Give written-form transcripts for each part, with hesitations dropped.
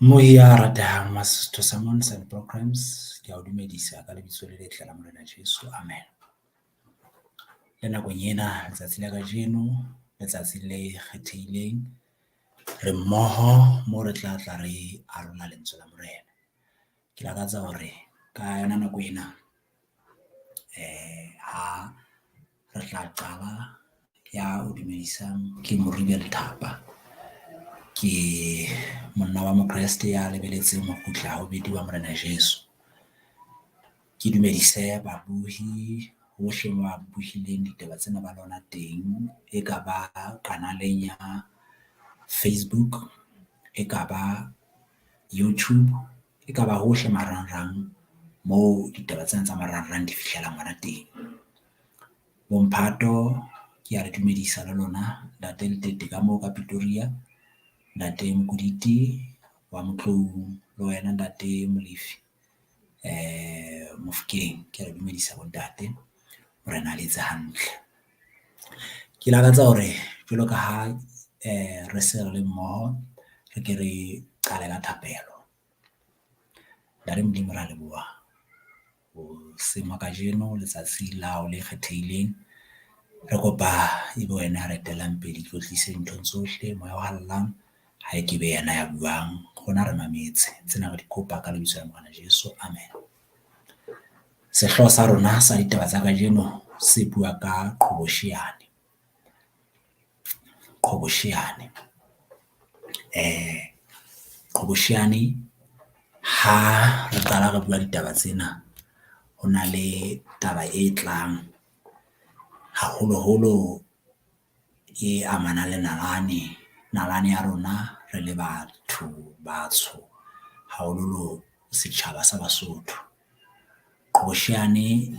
Mmohi ya ratehang wa Sesotho sa Mons and Programs, ke a o dumedisa ka lebitso le letle la Morena Jesu, amen. Le nakong ena letsatsi la kajeno, letsatsi le kgethehileng re mmoho moo re tla tla re arola lentswe la Morena. Ke lakatsa hore ka yona nako ena ha re tla qala ya o dumedisang ke Moribe Lethapa. Ke monna wa Mokreste ya lebeletseng ho kgutla ha bobedi wa Morena Jesu. Ke dumedise babohi hohle mo ba bohileng ditaba tsena ba lona teng, e ka ba kanaleng ya Facebook, e ka ba YouTube, e ka ba hohle marangrang moo ditaba tsena tsa marangrang di fihlelang hona teng. Bomphato ke a le dumedisa le lona ntate Ntete ka moo ka Pretoria, ntate Mokodite wa Motloung le wena ntate Molefi Mofokeng ke a le dumedisa bontate. Morena a le etse hantle. Ke lakatsa hore jwalo ka ha re se re le mmoho, re ke re qale ka thapelo. Ntate Modimo re a leboha hoseng hwa kajeno letsatsi la hao le kgethehileng. Re kopa ebe wena ya re etellang pele itlotlise dinthong tsohle moya o halalelang ha e ke be yena ya buang, rona re mametse. Tsena re di kopa ka lebitso la Morena Jesu, amen. Sehlooho sa rona sa ditaba tsa kajeno se bua ka qhobosheane, qhobosheane. Qhobosheane ha re qala re bua ditaba tsena ho na le taba e tlang haholoholo e amanang le nalane, nalane ya rona re le batho batsho haholoholo setjhaba sa Basotho. Qhobosheane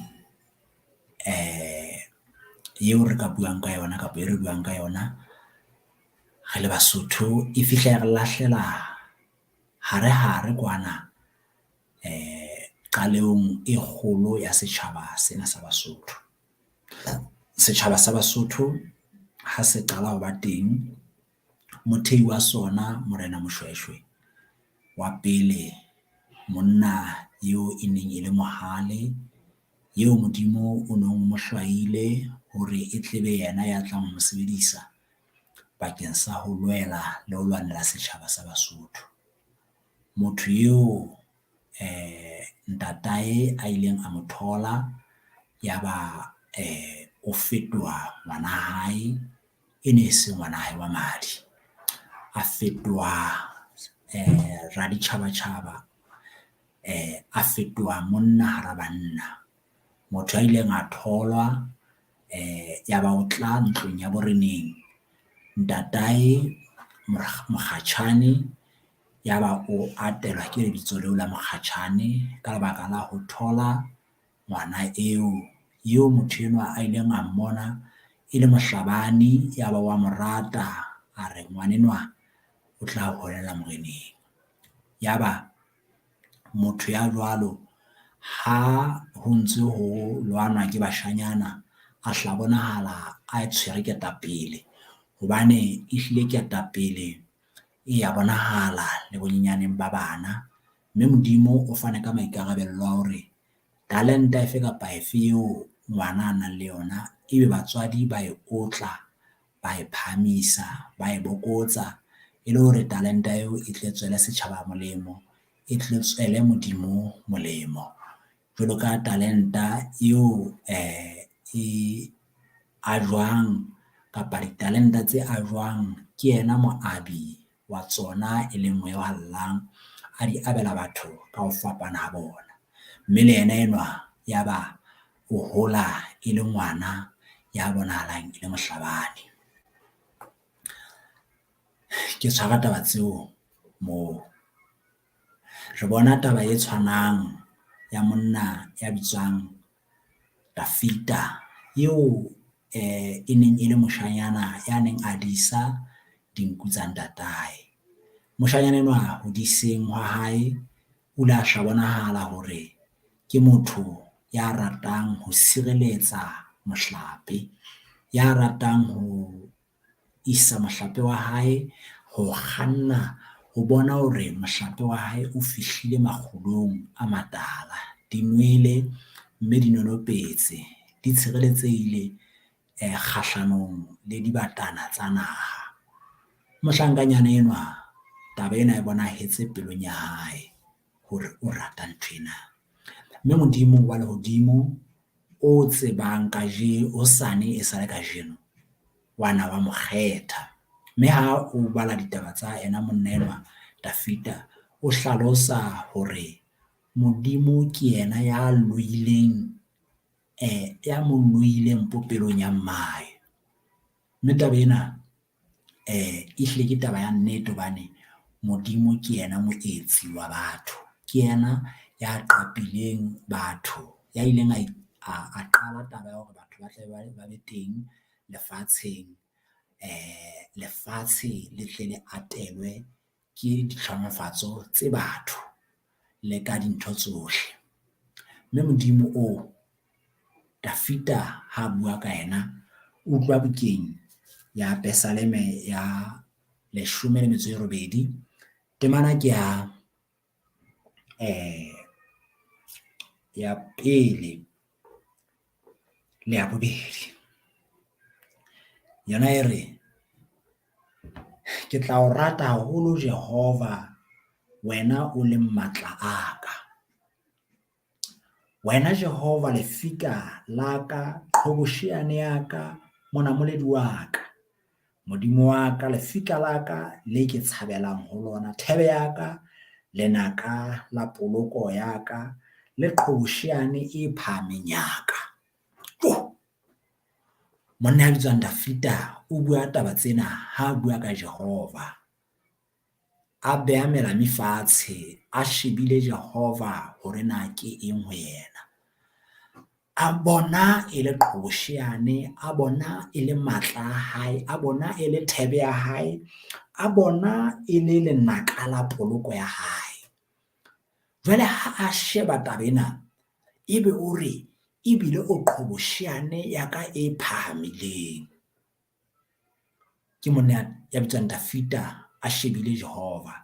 eo re ka buang ka yona kapa e re buang ka yona re le Basotho e fihla e re lahlela hare hare kwana qalehong e kgolo ya setjhaba sena sa Basotho. Setjhaba sa Basotho ha se qala ho ba teng, mothehi wa sona Morena Moshweshwe wa pele, monna eo e neng e le mohale, eo Modimo o nong o mo hlwaile hore e tle be yena ya tlang ho sebedisa bakeng sa ho lwela le ho lwanela setjhaba sa Basotho. Motho eo ntatae a ileng a mo thola ya ba o fetoha ngwana hae, e ne se ngwana hae wa madi. A fetoha raditjhabatjhaba, a fetoha monna hara banna. Motho a ileng a tholwa ya ba o tla ntlong ya boreneng. Ntatae Mokgatjhane ya ba o atelwa ke lebitso leo la Mokgatjhane ka lebaka la ho thola ngwana eo, eo motho enwa a ileng a mmona e le mohlabani ya ba wa mo rata a re ngwanenwa o tla holela moreneng. Ya ba motho ya jwalo ha ho ntso ho lwanwa ke bashanyana, a hla bonahala a tshwere ketapele hobane ehlile ketapele e ya bonahala le bonyenyaneng ba bana. Mme Modimo o fane ka maikarabelo a hore talent-a efe kapa efe eo ngwana a nang le yona, ebe batswadi ba e otla, ba e phahamisa, ba e bokotsa e le hore talent-a eo e tle tswele setjhaba molemo, e tle tswele Modimo molemo. Jwalo ka talent-a eo e ajwang kapa ditalente tse ajwang ke yena moabi wa tsona e leng moya o halalelang a di abela batho ka ho fapana ha bona. Mme le yena enwa ya ba o hola e le ngwana ya bonahalang e le mohlabani. Ke tshwara taba tseo moo. Re bona taba e tshwanang ya monna ya bitswang Dafita eo e neng e le moshanyana ya neng a disa dinku tsa ntatae. Moshanyana enwa hodiseng hwa hae o ile a hla bonahala hore ke motho ya ratang ho sireletsa mohlape, ya ratang ho isa mohlape wa hae ho kganna ho bona hore mohlape wa hae o fihlile makgulong a matala, di nwele mme di nonopetse, di tshireletsehile kgahlanong le dibatana tsa naha. Mohlankanyana enwa taba ena e bonahetse pelong ya hae hore o rata nthwena. Mme Modimo wa lehodimo o tsebang hosane e sale kajeno wa na wa mo kgetha. Mme ha o bala ditaba tsa ena monna enwa Dafita o hlalosa hore Modimo ke yena ya loileng ya mo lohileng popelong ya mmae. Mme taba ena ehlile ke taba ya nnete hobane Modimo ke yena moetsi wa batho. Ke yena ya qapileng batho, ya ileng a qala taba ya hore batho ba tle ba be teng lefatsheng. Lefatshe le tle le atelwe ke ditlhonolofatso tse batho le ka dintho tsohle. Mme Modimo oo Dafita ha bua ka yena, o utlwa bukeng ya Pesaleme ya 18. Temana ke ya 1 le ya 2. Yona e re, ke tla o rata haholo Jehova, wena o leng matla a ka. Wena Jehova lefika la ka, qhobosheane ya ka, monamoledi wa ka. Modimo wa ka, lefika la ka le ke tshabelang ho lona, thebe ya ka, lenaka la poloko ya ka, le qhobosheane e phahameng ya ka. Jo! Monna ya bitswang Dafita o bua taba tsena ha bua ka Jehova. A beha melami fatshe, a shebile Jehova hore na ke eng ho yena. A bona e le qhobosheane, a bona e le matla a hae, a bona e le thebe ya hae, a bona e le lenaka la poloko ya hae. Jwale ha a sheba taba ena, ebe o re ebile o qhobosheane ya ka e phahamileng. Ke monna ya bitswang Dafita a shebile Jehova.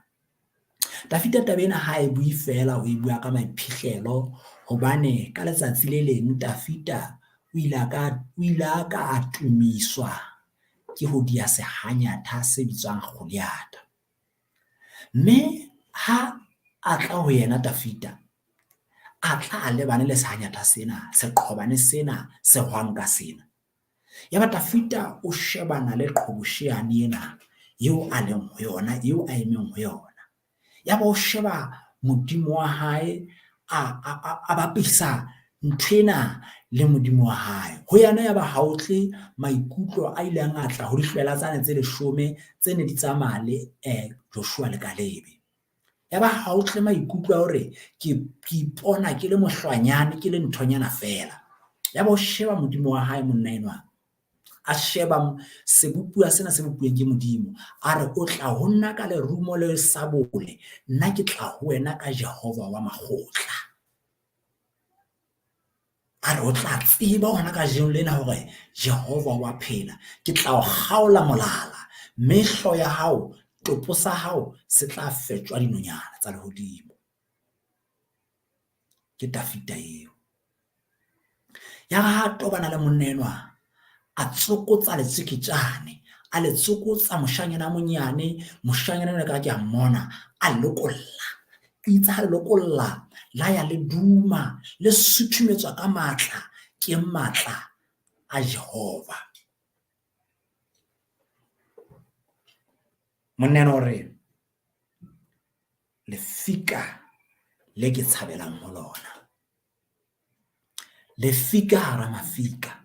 Dafita taba ena ha e bue feela, o e bua ka maiphihlelo hobane ka letsatsi le leng Dafita o ile a ka a tumiswa ke ho diya sehanyatha se bitswang Goliata. Mme ha a tla ho yena Dafita, a tla a lebane le sehanyatha sena, seqhobane sena, sehwanka sena. Yaba Dafita o shebana le qhobosheane ena eo a leng ho yona, eo a emeng ho yona. Yaba o sheba Modimo wa hae, a bapisa nthwena le Modimo wa hae. Ho yena yaba ha o tle maikutlo a ileng a tla ho dihlwela tsane tse 10 tse ne di tsamaya le Joshua le Kalebe. Yaba ha o tle maikutlo a hore ke ipona ke le mohlwanyane, ke le nthonyana feela. Yaba o sheba Modimo wa hae monna enwa. A sheba sebopuwa sena se bopuweng ke Modimo. A re o tla ho nna ka lerumo le sabole, nna ke tla ho wena ka Jehova wa makgotla. A re o tla tseba hona kajeno lena hore Jehova wa phela, ke tla o kgaola molala, mme hlooho ya hao, topo sa hao se tla fetjwa dinonyana tsa lehodimo. Ke Dafita eo. Ya ha tobana le monna enwa, a tsokotsa letseketjane, a le tsokotsa moshanyana a monyane, moshanyana enwa ka ke a mmona, a lokolla. Itse ha le lokolla, la ya le duma, le suthumetswa ka matla, ke matla a Jehova. Monna enwa o re, lefika le ke tshabelang ho lona, lefika hara mafika,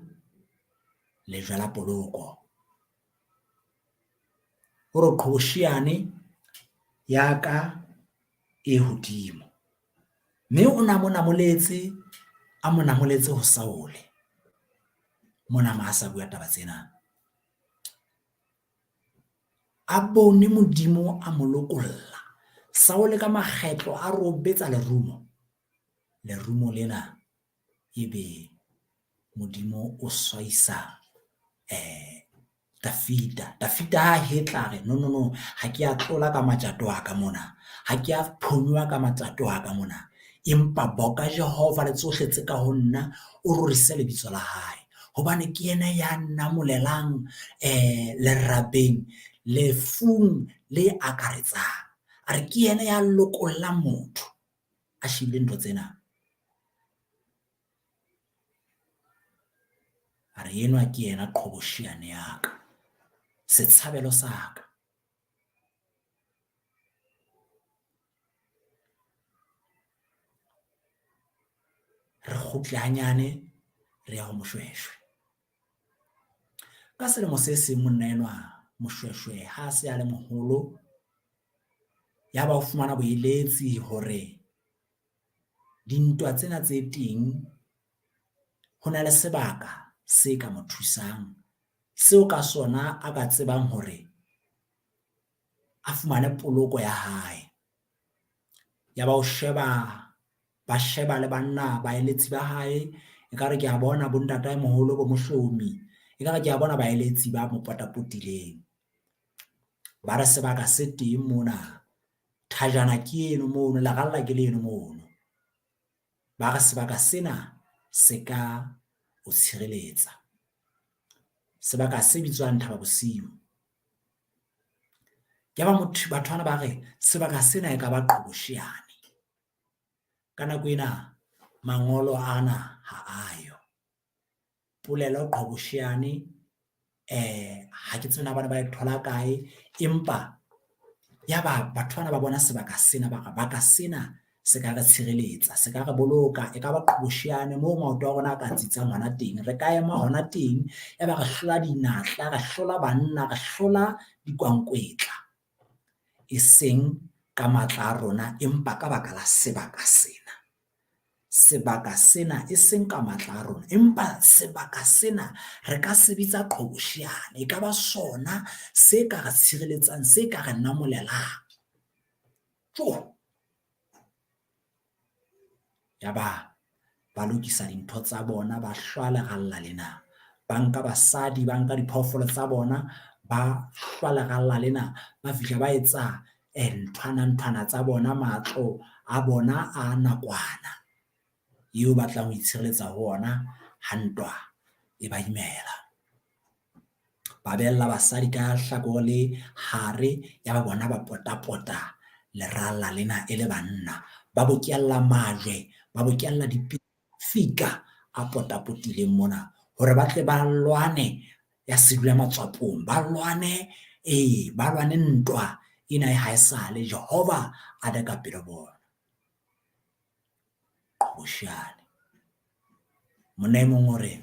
lejwe la poloko. O re qhobosheane ya ka e hodimo. Mme o na mo namoletse, a mo namoletse ho Saule. Mona ma sa bua taba tsena. A bone Modimo a mo lokolla. Saule ka makgetlo a robetsa lerumo. Lerumo lena ebe Modimo o swaisa Dafida. Dafida ha hetla a re, no, no, no, ha ke a tlola ka matjato a ka mona. Ha ke a phonyoha ka matjato a ka mona. Empa boka Jehova le tsohle tse ka ho nna, o rorise lebitso la hae. Hobane ke yena ya namolelang lerabeng lefung le akaretsang. A re ke yena ya lokollang motho. A shebile ntho tsena. A re enwa ke yena qhobosheane ya ka, setshabelo sa ka. Re kgutle hanyane re ya ho Moshweshwe. Ka selemo se seng monna enwa Moshweshwe ha a se a le moholo, ya ba o fumana boeletsi hore dintwa tsena tse teng ho na le sebaka se ka mo thusang seo ka sona a ka tsebang hore a fumane poloko ya hae. Ya ba o sheba ba sheba le banna baeletsi ba hae ekare ke a bona bo ntataemoholo bo Mohlomi ekare ke a bona baeletsi ba mo potapotileng. Ba re sebaka se teng mona thajana ke eno mono leralla ke leno mono. Ba re sebaka sena se ka o tshireletsa. Sebaka se bitswang Thaba Bosiu. Yaba motho batho bana ba re sebaka sena e ka ba Qhobosheane. Ka nako ena mangolo ana ha ayo. Polelo Qhobosheane ha ke tsebe na bana ba e thola kae empa yaba batho bana ba bona sebaka sena ba re baka sena se ka re tshireletsa, se ka re boloka, e ka ba Qhobosheane moo maoto a rona a ka tsitsang hona teng. Re ka ema hona teng yaba re hlola dinatla, re hlola banna, re hlola dikwankwetla. E seng ka matla a rona empa ka baka la sebaka sena. Sebaka sena e seng ka matla a rona empa sebaka sena re ka se bitsa Qhobosheane. E ka ba sona se ka re tshireletsang, se ka re namolelang. Tjo! Yaba ba lokisa dintho tsa bona, ba hlwa leralla lena. Ba nka basadi, ba nka diphoofolo tsa bona, ba hlwa leralla lena, ba fihla ba etsa nthwana nthwana tsa bona, matlo a bona a nakwana eo ba tlang ho itshireletsa ho ona ha ntwa e ba imela. Ba behella basadi ka hlakore le hare yaba bona ba potapota leralla lena e le banna. Ba bokella majwe, ba bokella difika a potapotileng mona hore ba tle ba lwane ya sedula matswapong, ba lwane ba lwane ntwa ena e haesale Jehova a le ka pele bona. Qhobosheane. Monna e mong o re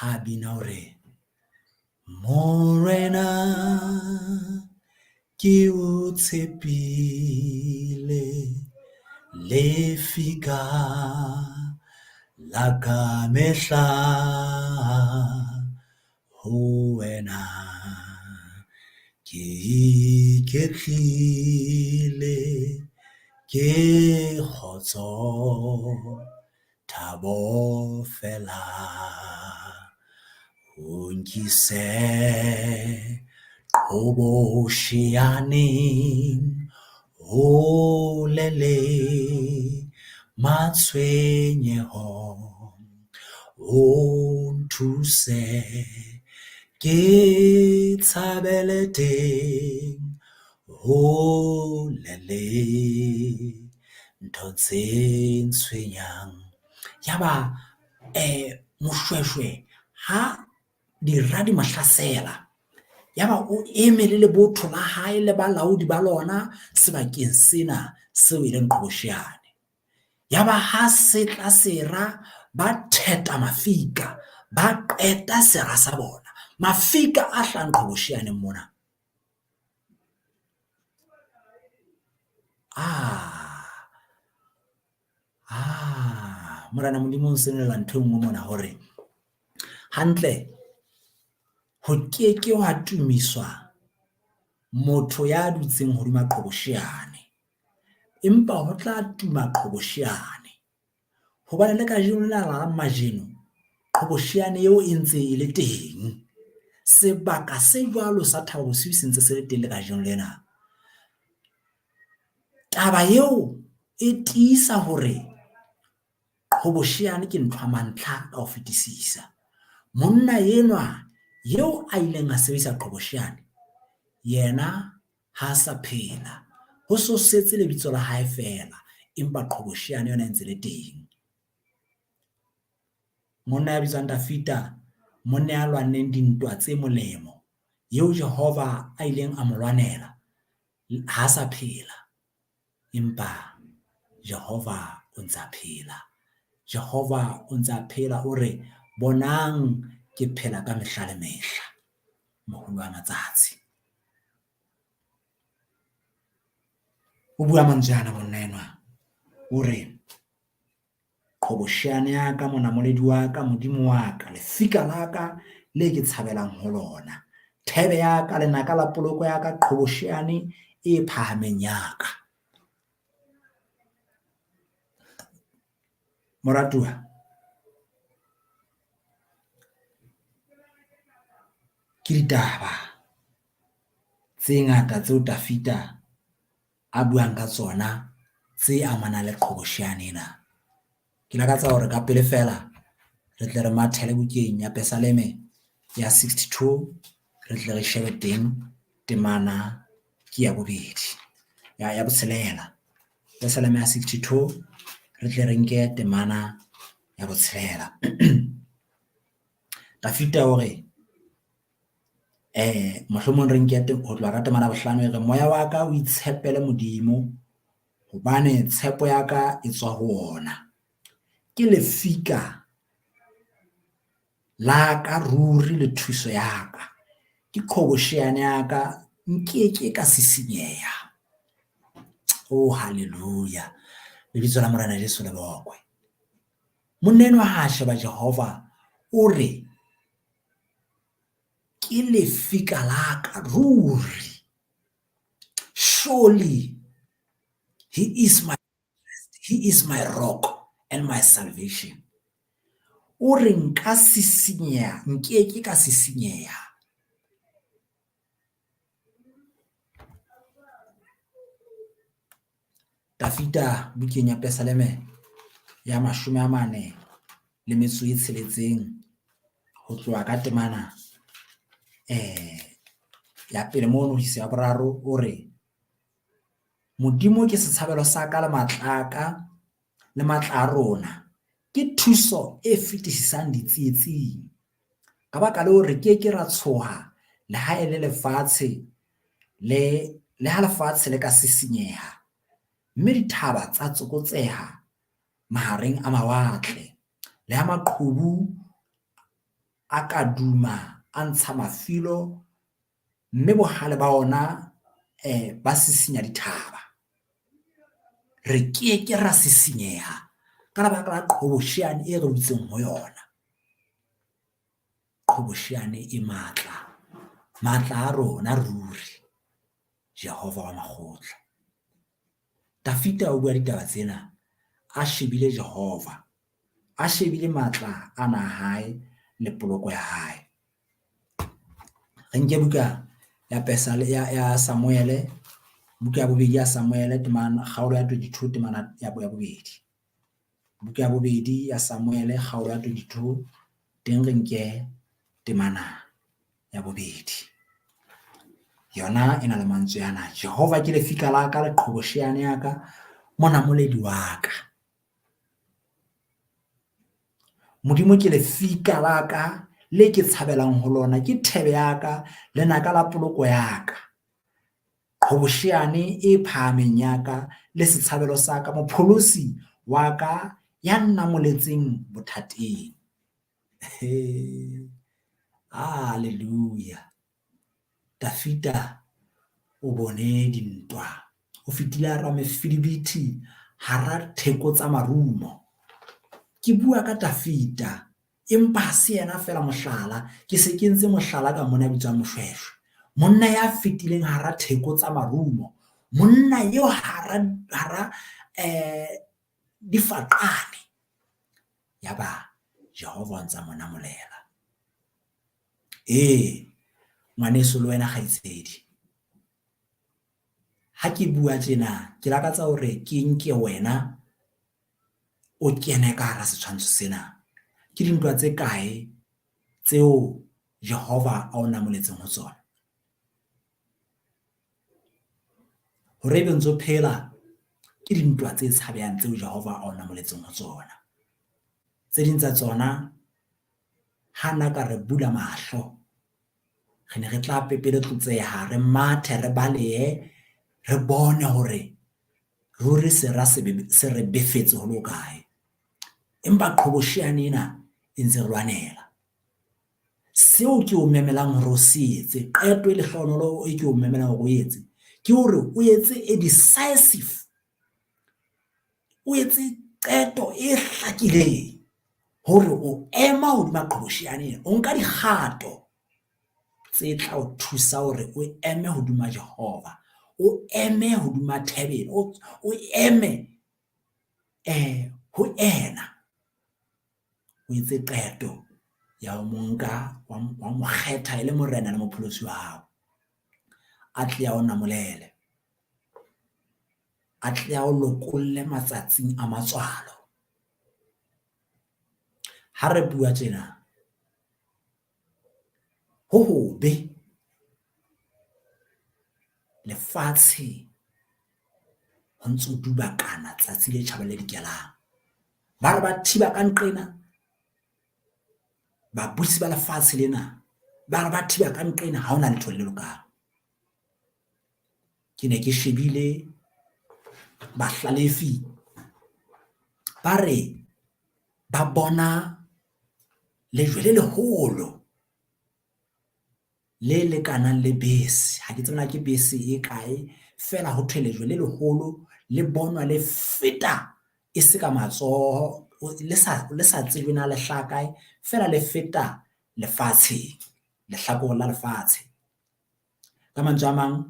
ha bina o re Morena ke o tshepile lefika la ka mehla ho wena ke iketlile ke kgotso thabo fela o nkise Qhobosheaneng hole le matshwenyeho o nthuse ke tshabele teng hole le ntho tse ntshwenyang. Yaba Moshweshwe ha dira di mo hlasela yaba o eme le lebotho la hae le balaodi ba lona sebakeng sena seo e leng Qhobosheane. Yaba ha se tla sera ba theta mafika, ba qeta sera sa bona. Mafika a hlahang Qhobosheaneng mona. Morena Modimo o senolela ntho e nngwe mona hore hantle ho ke ke hwa tumiswa motho ya dutseng hodima Qhobosheane empa ho tla tuma Qhobosheane. Hobane le kajeno lena la majeno Qhobosheane eo e ntse e le teng. Sebaka se jwalo sa Thaba Bosiu se ntse se le teng le kajeno lena. Taba eo e tiisa hore Qhobosheane ke ntho ya mantlha ka ho fetisisa. Monna enwa eo a ileng a sebedisa Qhobosheane yena ha sa phela ho so setse lebitso la hae feela, empa Qhobosheane yona e ntse le teng. Monna ya bitswang Dafita, monna ya lwanneng dintwa tse molemo eo Jehova a ileng a mo lwanela ha sa phela, empa Jehova o ntsa phela. Jehova o ntsa phela o re, bonang ke phela ka mehla le mehla, moholo wa matsatsi. O bua mantswe ana monna enwa o re, Qhobosheane ya ka, monamoledi wa ka, Modimo wa ka, lefika la ka le ke tshabelang ho lona, thebe ya ka, lenaka la poloko ya ka, qhobosheane e phahameng ya ka. Moratuwa, ke ditaba tse ngata tseo Dafita a buang ka tsona tse amanang le qhobosheane ena. Ke lakatsa hore ka pele feela re tle re mathele bukeng ya Pesaleme ya 62 re tle re shebe teng temana ke ya bobedi ya botshelela. Pesaleme ya 62 re tle re nke temana ya botshelela. Dafita o re mohlomong re nke ho tloha ka temana ya bohlano e re, moya wa ka o itshepele Modimo hobane tshepo ya ka e tswa ho ona. Ke lefika la ka ruri le thuso ya ka, ke qhobosheane ya ka, nkeke ka sisinyeha. Oh, hallelujah! Lebitso la Morena Jesu le bokwe. Monna enwa ha a sheba Jehova o re, ke lefika la ka ruri. Surely he is my he is my rock and my salvation. O re nka sisinyeha, nkeke ka sisinyeha. Dafita bukeng ya Pesaleme ya 46 ho tloha ka temana ya pele mono ho isa ya boraro o re, Modimo ke setshabelo sa ka le matla a ka le matla a rona, ke thuso e fetisisang ditsietsing. Ka baka leo re ke ke ra tshoha le ha e le lefatshe le le ha lefatshe le ka sisinyeha, mme dithaba tsa tsokotseha mahareng a mawatle, le ha maqhubu a ka duma a ntsha mafilo, mme bohale ba ona ba sisinya dithaba. Re ke ke ra sisinyeha ka lebaka la qhobosheane e re dutseng ho yona. Qhobosheane e matla, matla a rona ruri, Jehova wa makgotla. Dafita o bua ditaba tsena a shebile Jehova, a shebile matla ana a hae le poloko ya hae. Re nke buka ya Pesale ya Samuele, buka ya bobedi ya Samuele temana kgaolo ya 22 temana ya bobedi. Buka ya bobedi ya Samuele kgaolo ya 22 teng re nke temana ya bobedi. Yona e na le mantswe ana, Jehova ke lefika la ka le qhobosheane ya ka, monamoledi wa ka. Modimo ke lefika la ka le ke tshabelang ho lona, ke thebe ya ka, lenaka la poloko ya ka, qhobosheane e phahameng ya ka le setshabelo sa ka, mopholosi wa ka ya nnamoletseng bothateng. Hallelujah. Dafita o bone dintwa, o fetile hara mefidibiti, hara theko tsa marumo. Ke bua ka Dafita, empa ha se yena feela mohlala, ke se ke ntse mohlala ka monna ya bitswang Moshweshwe. Monna ya fetileng hara theko tsa marumo, monna eo hara hara difaqane. Yaba Jehova o ntsa mo namolela. Ee, Ngwaneso le wena kgaitsedi, ha ke bua tjena ke lakatsa hore ke nke wena o kene ka hara setshwantsho sena. Ke dintwa tse kae tseo Jehova a o namoletseng ho tsona? Hore ebe o ntso phela ke dintwa tse tshabehang tseo Jehova a o namoletseng ho tsona. Tse ding tsa tsona ha na ka re bula mahlo, re ne re tla pepeletlotseha, re mathe, re balehe, re bone hore ruri sera se re befetse ho le hokae. Empa qhobosheane ena e ntse re lwanela. Seo ke o memelang hore o se etse, qeto e lehlohonolo e ke o memelang hore o etse, ke hore o etse a decisive, o etse qeto e hlakileng hore o ema hodima qhobosheane ena, o nka dikgato tse tla o thusa hore o eme hodima Jehova, o eme hodima thebele, o eme ho ena. O etse qeto ya ho mo nka wa mo kgetha e le morena le mopholosi wa hao. A tle a o namolele, a tle a o lokolle matsatsing a matswalo. Ha re bua tjena ho hobe lefatshe ho ntso dubakana tsatsi le tjhabang le dikelang. Ba re ba thiba ka nqena babusi ba lefatshe lena ba re ba thiba ka nqena ha hona letho le lokang. Ke ne ke shebile bahlalefi ba re ba bona lejwe le leholo le lekanang le bese. Ha ke tsebe na ke bese e kae feela ho thwe lejwe le leholo le bonwa le feta e se ka matsoho le sa le sa tsebe na le hlaha kae feela le feta lefatsheng lehlakoreng la lefatshe. Ka mantswe a mang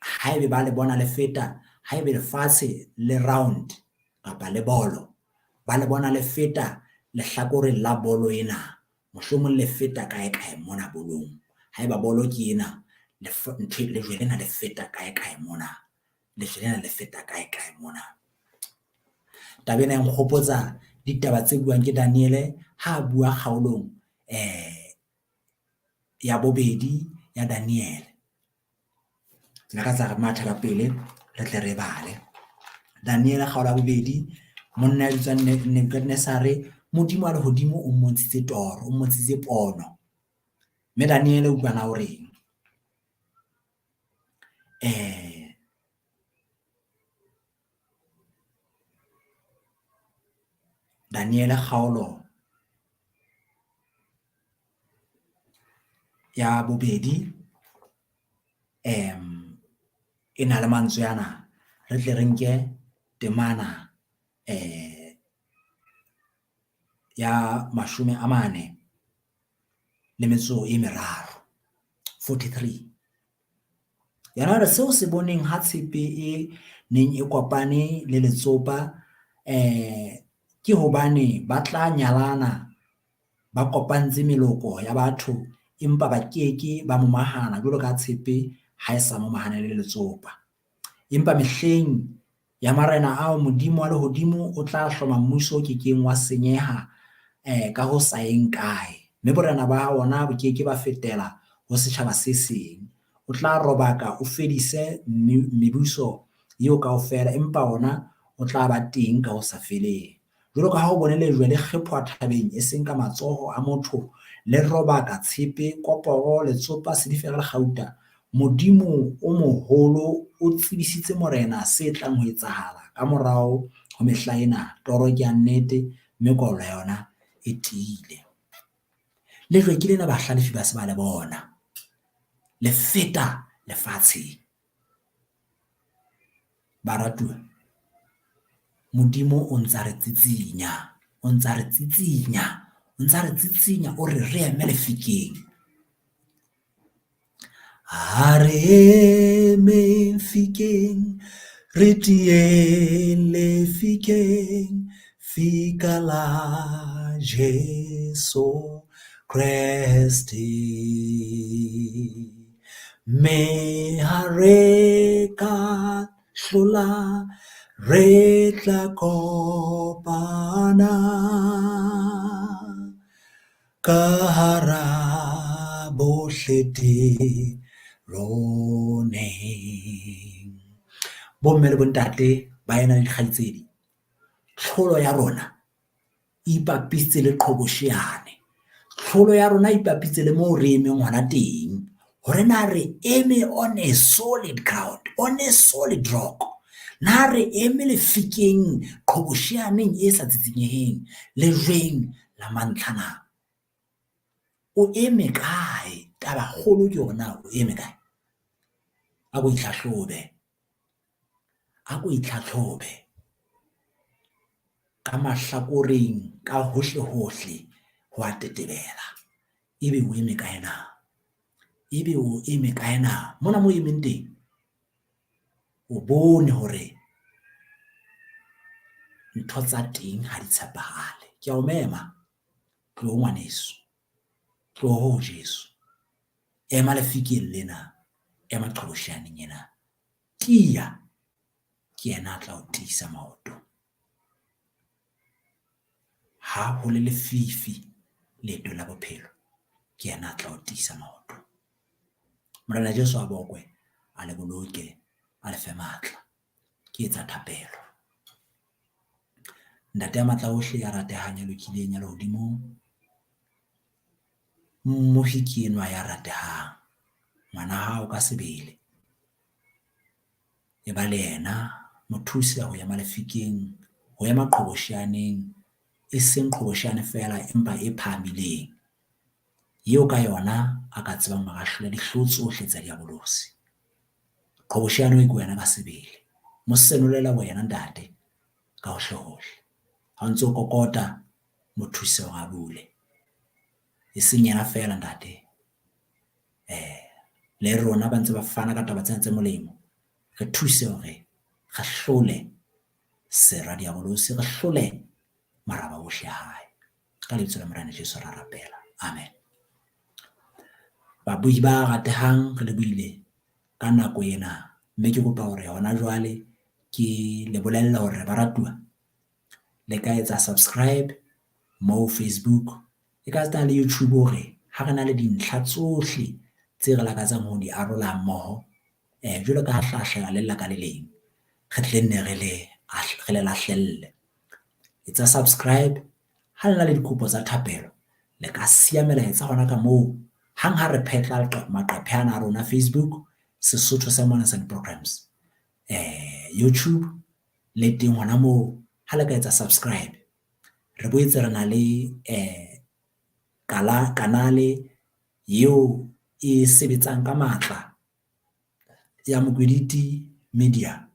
haebe ba le bona le feta haebe lefatshe le round kapa le bolo ba le bona le feta lehlakoreng la bolo ena mohlomong le feta kae kae mona bolong. Haeba bolo ke ena ntho lejwe lena le feta kae kae mona lejwe lena le feta kae kae mona. Taba ena e nkgopotsa ditaba tse buang ke Daniele ha a bua kgaolong ya bobedi ya Daniele. Ke lakatsa re mathela pele re tle re bale. Daniele kgaolo ya bobedi monna ya bitswang Nebukadnezare Modimo wa lehodimo o mmontshitse toro, o mmontshitse pono. Mme Daniele utlwa na o reng. Daniele kgaolo ya bobedi e na le mantswe ana re tle re nke temana ya 43. Yena o re seo se boneng ha tshepe e neng e kopane le letsopa ke hobane ba tla nyalana ba kopantse meloko ya batho empa ba keke ba momahana jwalo ka tshepe ha e sa momahane le letsopa. Empa mehleng ya marena ao Modimo wa lehodimo o tla hloma mmuso o kekeng wa senyeha ka ho sa yeng kae, mme borena ba wona bo keke ba fetela ho setjhaba se seng. O tla robaka o fedise mebuso eo kaofela, empa wona o tla ba teng ka ho sa feleng. Jwalo ka ha o bone lejwe le kgephoha thabeng e seng ka matsoho a motho, le robaka tshepe, koporo, letsopa, silifera le kgauta, Modimo o moholo o tsebisitse morena se tlang ho etsahala ka morao ho mehla ena. Toro ke ya nnete, mme kolo ya yona e tiile. Lejwe ke lena bahlalefi ba se ba le bona, le feta lefatsheng. Baratuwa, Modimo o ntsa re tsitsinya, o ntsa re tsitsinya, o ntsa re tsitsinya o re re eme lefikeng. Ha re emeng fikeng, re tieng lefikeng, fika la Jesu. Kreste. Mme ha re ka hlola re tla kopana ka hara bohle teroneng. Bomme le bontate, baena le dikgaitsedi, tlholo ya rona e ipapisitse le qhobosheane. Tlholo ya rona e ipapisitse le moo re emeng hona teng hore na re eme on a solid ground, on a solid rock. Na re eme lefikeng qhobosheaneng e sa tsitsinyeheng lejweng la mantlha na? O eme kae? Tabakgolo ke hore na o eme kae? A ko itlhahlobe, a ko itlhatlhobe ka mahlakoreng ka hohle hohle ho a tetebela. Ebe o eme kae na? Ebe o eme kae na? Mona moo o emeng teng o bone hore ntho tsa teng ha di tshepahale. Ke a o mema tloho ngwaneso, tloho ho Jeso. Ema lefikeng lena, ema qhobosheaneng ena. Tiya ke yena a tla o tiisa maoto. Ha ho le lefifi leetong la bophelo, ke yena a tla o tiisa maoto. Morena Jeso a bokwe, a le boloke, a le fe matla. Ke etsa thapelo. Ntate ya matla ohle, ya ratehang, ya lokileng, ya lehodimong. Mmohi ke enwa ya ratehang, ngwana hao ka sebele. E ba le yena, mo thuse ho ema lefikeng, ho ema qhobosheaneng e seng qhobosheane feela empa e phahamileng. Eo ka yona a ka tsebang hore a hlole dihloho tsohle tsa diabolosi. Qhobosheane ke wena ka sebele. Mo senolela wena ntate ka hohle hohle. Ha o ntso kokota mo thuse hore a bule. E seng yena feela ntate le rona ba ntse ba fana ka taba tsena tse molemo. Re thuse hore re hlole sera diabolosi, re hlole maraba ohle a hae. Ka lebitso la Morena Jesu ra rapela. Amen. Babuhi ba ratehang re le buile ka nako ena, mme ke kopa hore hona jwale ke le bolelle hore baratuwa le ka etsa subscribe mo Facebook e ka sita le YouTube hore ha re na le dintlha tsohle tse re lakatsang ho di arola mmoho jwalo ka ha hlahlela le lla ka le leng re tle nne re le lahlelle. Etsa subscribe ha le na le dikopo tsa thapelo le ka siya melaetsa hona ka moo. Hang ha re phetla maqephe ana a rona Facebook Sesotho Sermons and Programs, YouTube le teng hona moo ha le ka etsa subscribe. Re boetse re na le kanale eo e sebetsang ka matla ya Mokwediti Media.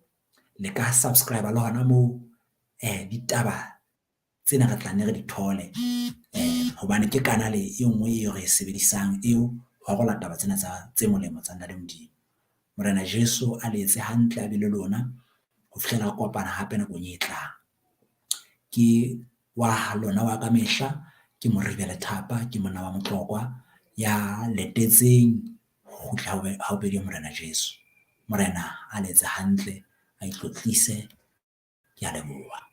Le ka subscribe le hona moo ditaba tsena re tla nne re di thole hobane ke kanale e nngwe eo re e sebedisang eo ho arola taba tsena tsa tse molemo tsa Ntate Modimo. Morena Jesu a le etse hantle a be le lona ho fihlela re kopana hape nakong e tlang. Ke wa lona wa ka mehla, ke Moribe Lethapa, ke monna wa Motlokwa ya letetseng ho kgutla ha bobedi Morena Jesu. Morena a le etse hantle, a itlotlise. Ke a leboha.